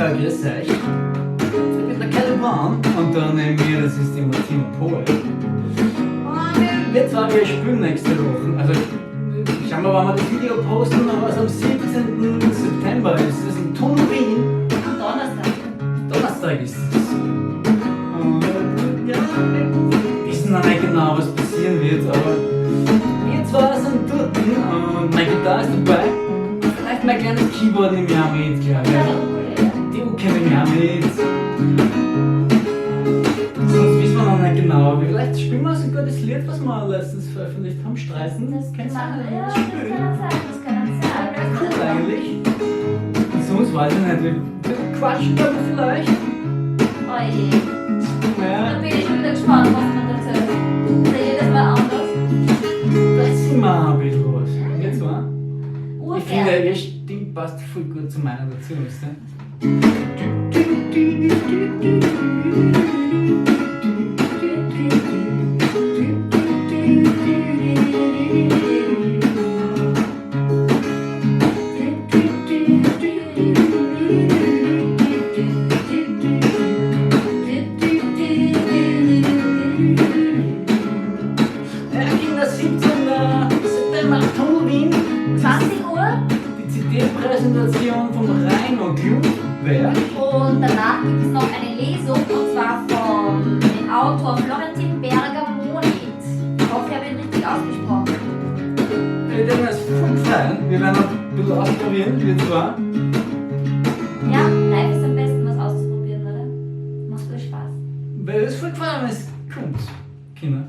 Ja, grüß euch. Ich bin der Kelly Brown und da neben mir, das ist die Martina Pohl. Und wir zwei, wir spielen nächste Woche. Also, schauen wir, wann wir das Video posten, aber es am 17. September ist es in Tunnel Wien. Am Donnerstag. Donnerstag ist es. Und ja, wir wissen noch nicht genau, was passieren wird, aber wir zwei sind dort und meine Gitarre ist dabei. Und vielleicht mein kleines Keyboard nehme ich auch mit, glaube Ja, ich. der Ukulele. Die Uke nehme ich auch mit. Sonst wissen wir noch nicht genau. Vielleicht spielen wir sogar das Lied, was wir letztens veröffentlicht haben, Streiten. Das Kennst du kann, ja, das das Spiel? kann sein, das kann sein. Wäre cool eigentlich. Und sonst weiß ich nicht, wir quatschen glaube ich vielleicht. Oje. Ja. Da bin ich schon wieder gespannt, was man dazu erzählt. Ist ja jedes Mal anders. Vielleicht singen wir auch ein bisschen was. Jetzt mal. Ich finde, Urgern. ihr Stimme passt voll gut zu meiner dazu, weißt du? Ja, Kinder, 17. September, Tunnel Wien. 20 Uhr Die CD-Präsentation vom Rainer Glutberg. und danach gibt es noch eine Lesung und zwar vom Autor Florentin Berger-Monit. Ich hoffe, ich habe ihn richtig ausgesprochen. Wir werden uns voll freuen. Wir werden ein bisschen ausprobieren, wir zwei. Ja, live ist am besten, was auszuprobieren, oder? Macht wohl Spaß. Weil es voll gefallen, wenn es kommt. Kinder.